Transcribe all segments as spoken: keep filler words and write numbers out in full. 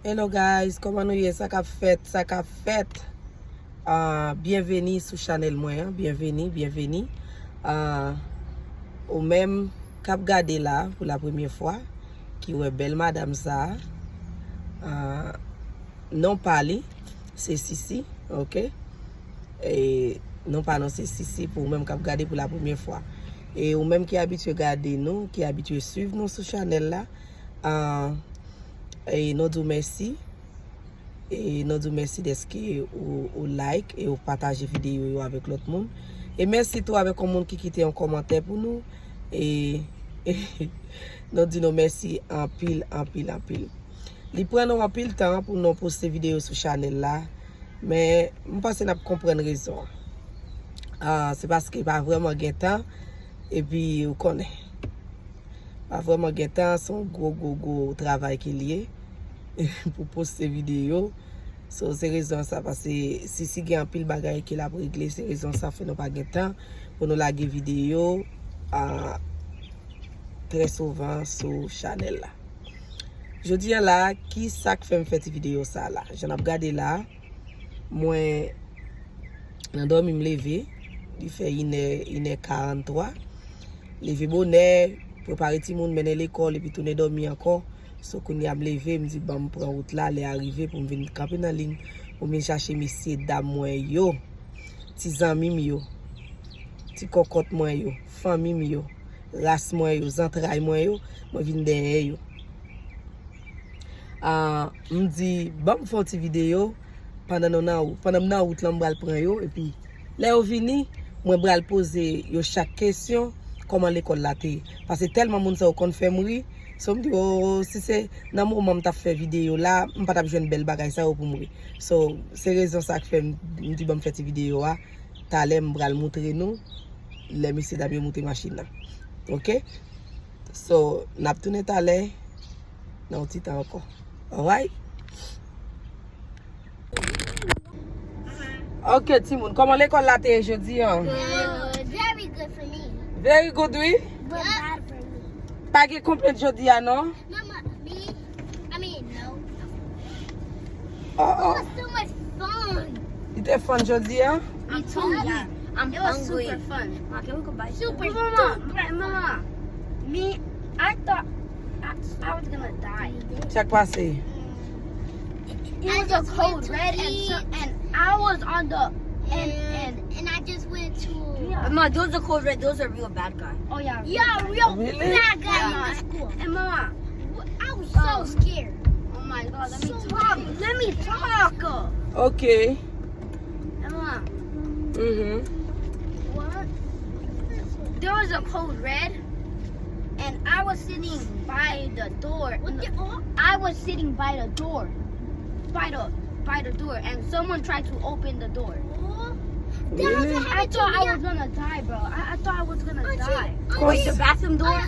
Hello guys, kòman nou ye? Sa k ap fèt? Sa k ap fèt? Ah, byenveni sou chanèl mwen an. Byenveni, byenveni. Ah, ou menm k ap gade la pou la premyè fwa, ki wè bèl madanm sa a, ah, non pa li, se Sisi, oke? E non pa non se Sisi pou ou menm k ap gade pou la premyè fwa. E ou menm ki abitye gade nou, ki abitye swiv nou sou chanèl la, ah, e nou di w mèsi. E nou di w mèsi dèske ou, ou like e ou pataje videyo yo avèk lòt moun. E mèsi tou avèk yon moun ki kite yon kòmantè pou nou. E nou di nou mèsi anpil, anpil, anpil. Li pran nou anpil tan pou nou poste videyo sou chanèl la, men m panse n ap konprann rezon an. Ah, se paske pa vrèman gen tan, epi ou konnen. Pa vrèman gen tan, se yon gwo, gwo, gwo travay ke l ye pou poste videyo. So, se rezon sa, paske Sisi gen anpil bagay ke l ap regle, se rezon sa fè nou pa gen tan pou nou lage videyo, ah, trè souvan sou chanèl la. Jodi a la, ki sa k fè m fè ti videyo sa la? Jan n ap gade la, mwen nan dòmi m leve, li fè inè, inè karanntwa. Leve bonè, prepare timoun, mennen lekòl, epi tounen dòmi ankò. So, kounye a m leve, m di, "Ban m pran wout la, lè a rive pou m vin kanpe nan liy, pou m vin chache mesye dam mwen yo, ti zanmi m yo, ti kòkòt mwen yo, fanmi m yo, ras mwen yo, zantray mwen yo, mwen vin dèyè yo." Ah, m di, "Ban m fè yon ti videyo pandan nou nan wout, pandan m nan wout lan, m pral pran yo, epi lè yo vini, mwen pral poze yo chak kesyon, kòman lekòl la te ye." Paske tèlman moun sa yo konn fè m ri, so m di, "O, si se nan moman m t ap fè videyo la, m pa t ap jwenn bèl bagay sa yo pou m ri." So, se rezon sa k fè m, m di, "Ban m fè ti videyo a, talè m pral moutre nou, lè mesye dam yo moute machin nan." Oke? So, n ap tounen talè nan yon ti tan ankò. Alright? Ok, timoun, kòman lekòl la te ye jodi a? Good. Very good for me. Very good, wi. But bad for me. Pa gen konplent jodi a, non? Mama, me, I mean, no. Oh, oh. It was so much fun. Li te fun jodi a? I'm hungry. I'm hungry. It was super fun. Ma, can we go buy super fun. Mama, mama, me, I thought I, I was gonna die. Sa k pase? It was a code red and so, and I was on the, and, and, and I just went to. Yeah. Ma, those are code red. Those are real bad guys. Oh yeah. Yeah, real bad guy in the school. And mama, I was so scared. Oh my God, let me talk. Let me talk. Okay. Emma. Mm-hmm. What? There was a code red, and I was sitting by the door. What the, oh? I was sitting by the door. By the, by the door, and someone tried to open the door. Oh. Really? I thought I was gonna die, bro. I, I thought I was gonna die. Wait, the bathroom door?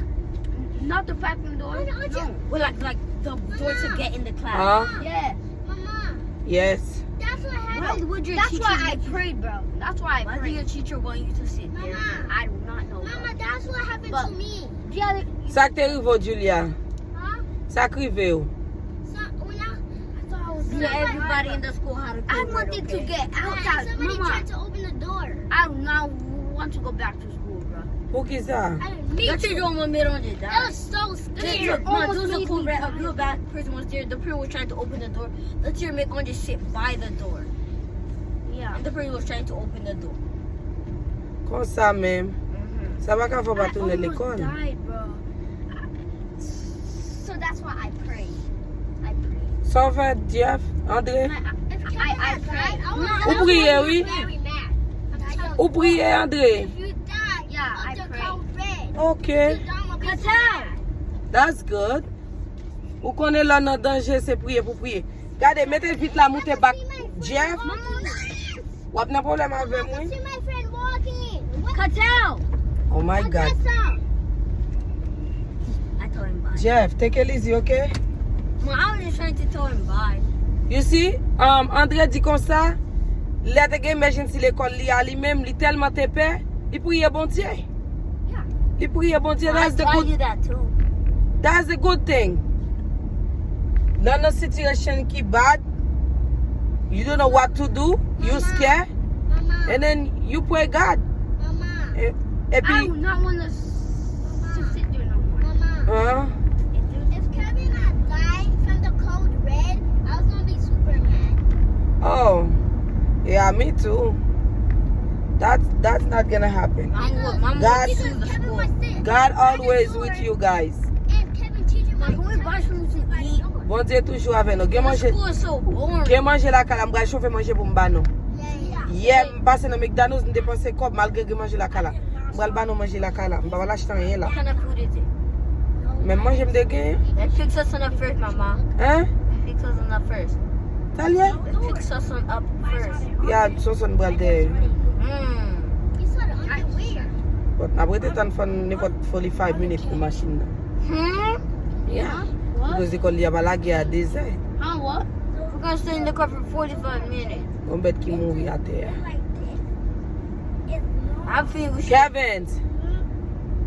Not the bathroom door. No. Well, like, like the door to get in the class. Huh? Yeah. Mama. Yes. That's what happened. Why would your teacher make you? That's why I prayed, bro. That's why I prayed. Why do your teacher want you to sit there? Mama. I do not know, bro. Mama, that's what happened to me. Sa k te rive w, Julia? Huh? Sa k rive w? So, when I, I thought I was gonna die. Everybody in the school had a code red, okay? I wanted to get out. Somebody tried to open the door. I do not want to go back to school, bro. Poukisa? I didn't mean to. That teacher almost made on you die. That was so scary. It almost made me die. There was a code red, a real bad person was there. The parent was trying to open the door. The teacher made on you sit by the door. Yeah. And the parent was trying to open the door. Konsa menm. Mm-hmm. Sa pa ka fè w pa tounen lekòl. I almost died, bro. So that's why I pray. I pray. Sa w fè, Jeff, Andre? I, I, I pray. Ou priye, wi. Ou priye, Andre? Yeah, I pray. Ok. That's good. Ou konnen lè w nan danje, se priye pou priye. Gade, mete vit la moute bak. Jeff, w ap nan pwoblèm avè m, wi. Cartel! Oh my God. I told him bye. Jeff, take it easy, ok? Well, I was just trying to tell him bye. You see, um, Andre di konsa, lè te gen emergency lekòl li a, li menm, li tèlman te pè, li priye Bondye. Yeah. Li priye Bondye. I tell you that too. That's the good thing. Nan nan situation ki bad, you don't know what to do, you scared, and then you pray God. Mama, e- epi I do not want to sit there no more. Mama, huh? If Kevin had died from the code red, I was gonna be super mad. Oh, yeah, me too. That's that's not gonna happen. God, God always with you guys. Bondye toujou avè nou. Gen manje, gen manje lakay la, m pral chofe manje pou m ba nou. Yè, m pase nan McDonald's, m depanse kòb, malgre gen manje lakay la. M pral ba nou manje lakay la. M pa pral achte anyen la. Menm manje m te gen. Let's pick Sosson up first, mama. Hein? Let's pick Sosson up first. Talia? Let's pick Sosson up first. Yeah, Sosson pral dèyè. Hmm. But n ap rete tann fò nenpòt forty-five minit pou machin nan. Hmm? Yeah. Because lekòl li ap lage a de zè. We're gonna stay in the car for forty-five minutes. Yon bèt ki mouri atè a. I feel we should Kevin,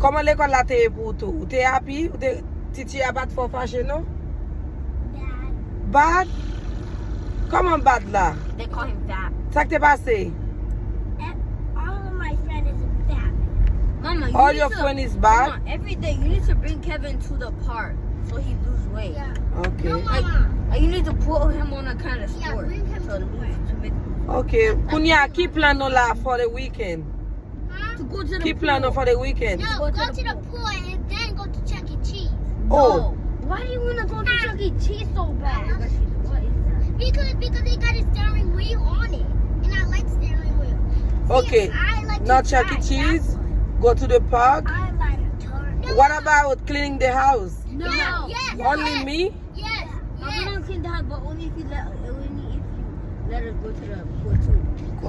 kòman lekòl la te ye pou ou tou? Ou te happy? Ou te, titi a pa t fò fache, non? Bad? Kòman bad la? They call him fat. Sa k te pase? All of my friend is fat. Mama, you All need your to, friend is bad? Mama, every day you need to bring Kevin to the park so he lose weight. Yeah. Okay. No, like, Mama. Like, you need to put him on a kind of sport to lose, to make Okay, kounye a, ki plan nou la for the weekend? Ki plan nou for the weekend? No, go to the pool and then go to Chuck E. Cheese. Oh. No. Why do you wanna go to Chuck E. Cheese so bad? Because because they got a steering wheel on it, and I like steering wheel. Okay. Not Chuck E. Cheese. Go to the park. What about cleaning the house? No. Yes. Only me? Yes. Mama don't clean the house, but only if you let, only if you let us go to the pool too.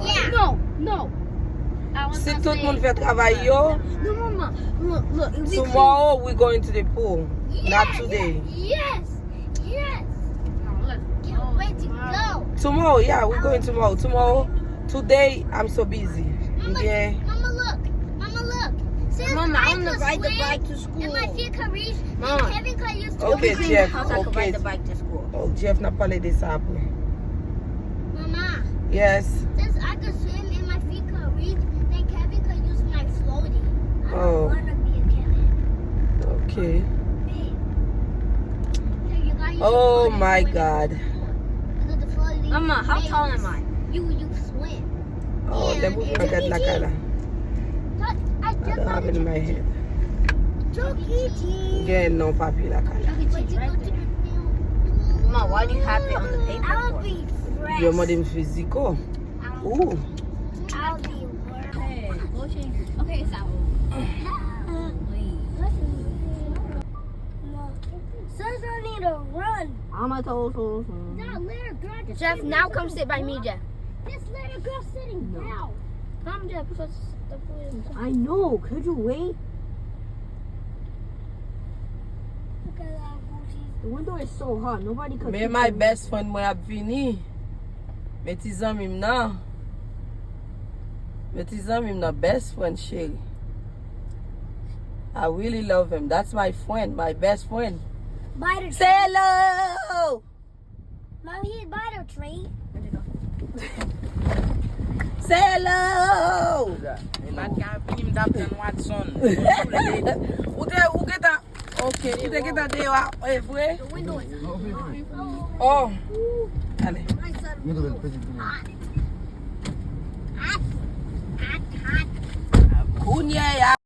Yeah. No, no. Si tout moun fè travay yo. No, mama. Look, look. Tomorrow we going to the pool. Not today. Yes. Yes. Can't wait to go. Tomorrow, yeah, we going tomorrow. Tomorrow, today I'm so busy. Mama, yeah. Mama, look. Mama, look. Since Mama, I I'm gonna ride the bike to school. And my feet can reach, Mom, Kevin can use to Okay, Jeff. House, I can ride the bike to school. Oh, Jeff, n ap pale de sa apre. Mama. Yes. Since I can swim and my feet can reach, then Kevin can use my floaty. I don't wanna be a Kevin. Okay. Babe. Oh my God. Mama, how tall am I? You, you swim. Oh, lè pou fè gad lakay la. I don't have it in my head. Gen non papye lakay la. Mama, why do you have it on the paper for? Yo mande m fiziko. Ooh. Sis, I need to run. Jeff, now come sit by me, Jeff. This little girl sitting down. Come, Jeff, because the I know. Could you wait? The window is so hot. Nobody could. Men my best friend mwen ap vini. Men ti zanmi m nan. Men ti zanmi m nan, best friend, cheri. I really love him. That's my friend, my best friend. Say hello! Mommy, he's by the tree. Say hello! Mat ka vini, m t ap tann Watson. Ou te, ou gentan, ok, ou te gentan deyò a, e vre? Oh, ale. Kounye a.